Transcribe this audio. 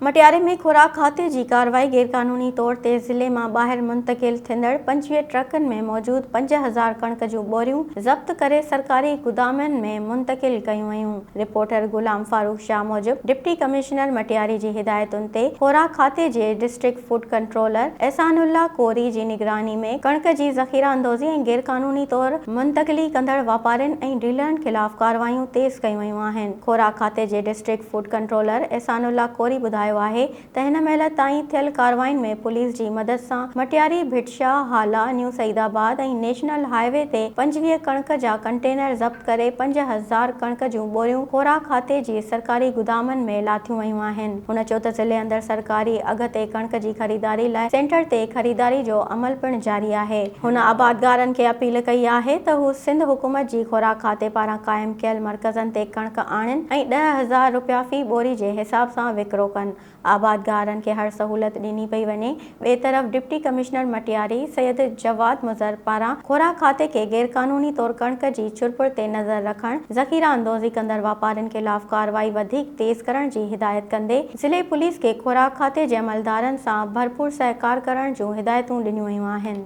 مٽياري ۾ خوراڪ کاتي جي ڪارروائي غيرقانوني طور تي ضلعي مان ٻاهر منتقل ٿيندڙ 25 ٽرڪن ۾ موجود 5000 ڪڻڪ جون ٻوريون ضبط ڪري سرڪاري گدامن ۾ منتقل ڪيون ويون. رپورٽر غلام فاروق شاهه موجب ڊپٽي ڪمشنر مٽياري جي هدايتن تي خوراڪ کاتي جي district food controller Ehsanullah Kori جي نگراني ۾ ڪڻڪ جي ذخيره اندوزي ۽ غيرقانوني طور منتقلي ڪندڙ واپارين ۽ ڊيلرن خلاف ڪارروايون تيز ڪيون ويون آهن. خوراڪ کاتي جي district food controller Ehsanullah Kori ٻڌايو آهي ته هن مهل تائين ٿيل ڪاررواين ۾ پوليس جي مدد سان Matiari, Bhit Shah, Hala, new Saeedabad ۽ national highway تي 25 ڪڻڪ جا ڪنٽينر ضبط ڪري 5000 ڪڻڪ جون ٻوريون خوراڪ کاتي جي سرڪاري گدامن ۾ لاٿيون ويون آهن. هن چيو ته ضلعي اندر سرڪاري اگهه تي ڪڻڪ جي خريداري لاء سينٽر تي خريداري جو عمل پڻ جاري آهي. هن آبادگارن کي اپيل ڪئي آهي ته هو سنڌ حڪومت جي خوراڪ کاتي پاران قائم ڪيل مرڪزن تي ڪڻڪ آڻين ۽ 10,000 رپيا في ٻوري جي حساب سان وڪرو ڪن. آبادگارن کي هر سهولت ڏني پئي وڃي. ٻئي طرف ڊپٽي ڪمشنر مٽياري سيد جواد مظهر پاران خوراڪ کاتي کي غيرقانوني طور ڪڻڪ جي چرپر تي نظر رکڻ، ذخيره اندوزي ڪندڙ واپارين خلاف ڪارروائي وڌيڪ تيز ڪرڻ جي هدايت ڪندي ضلعي پوليس کي خوراڪ کاتي جي عملدارن سان ڀرپور سهڪار ڪرڻ جون هدايتون ڏنيون ويون آهن.